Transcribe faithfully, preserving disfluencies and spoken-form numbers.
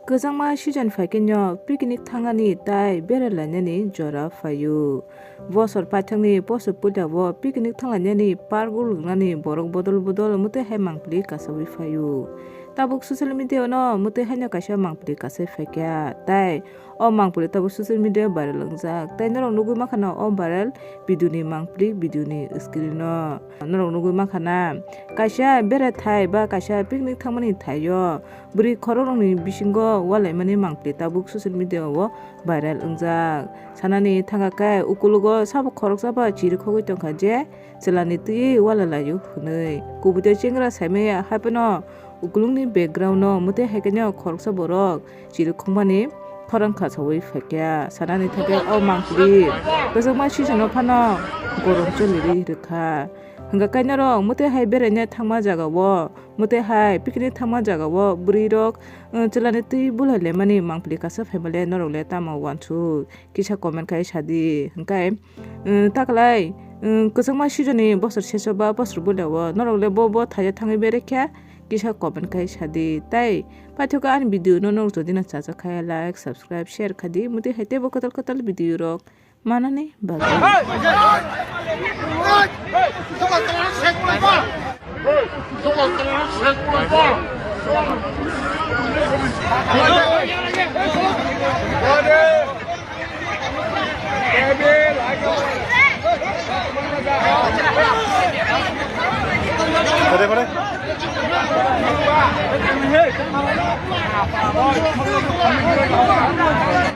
Kwchangma season phaikhe no picnic thangnani tai berai lainani jora phaio. Bosor paithakni poso puila o picnic thanglainani park o lwngnani borok bodol bodol mwtwi hai mangpili kasaui phaio. Tabuk social media no mwtwi haino kaisa mangpili kasai phaikha, tai o mangpili tabuk social media viral wngjak. Tai norok nugui mankha na o viral video ni mangpili video ni screen o. Norok nugui mankha na kaisa berai thai ba kaisa picnic thangmani thaio bwrwi khorokrokni bisingo walaimani mangpili tabuk social media o viral wngjak. Sanani thangkha khe, ukulogo sabo khoroksa ba chirikhogwi tongkha je chwlani twiwi wala laio hwnwi. Kubui tei chengra saimaya haiphano ukulukni background-o mwtwi hai khe khoroksa borok chirikhokmani khorang khasaui phaikha. Sanani thangkhe o mangpili kwchangma season-o phano gorom choliui rwkha. Hwnkha khe norok mwtwi hai beraina thangma jagao, mwtwi hai picnic thangma jagao bwrwirok, uh, chwlani twi bulai laimani mangpili kasa phaimale norok le tamo uansuk? Kisa comment khai sadi. Hwnkhe, uh, taklai, uh, kwchangma season-ni bosor seso ba bosor bulao norok le bo bo thaio thangwi berekha? Kisa comment khai sadi. Tai paithakgo ani video no norok jodi no chajak kha like, subscribe, share khadi. Mwtwi hai teibo kwtal kwtal video rok manani bagwi.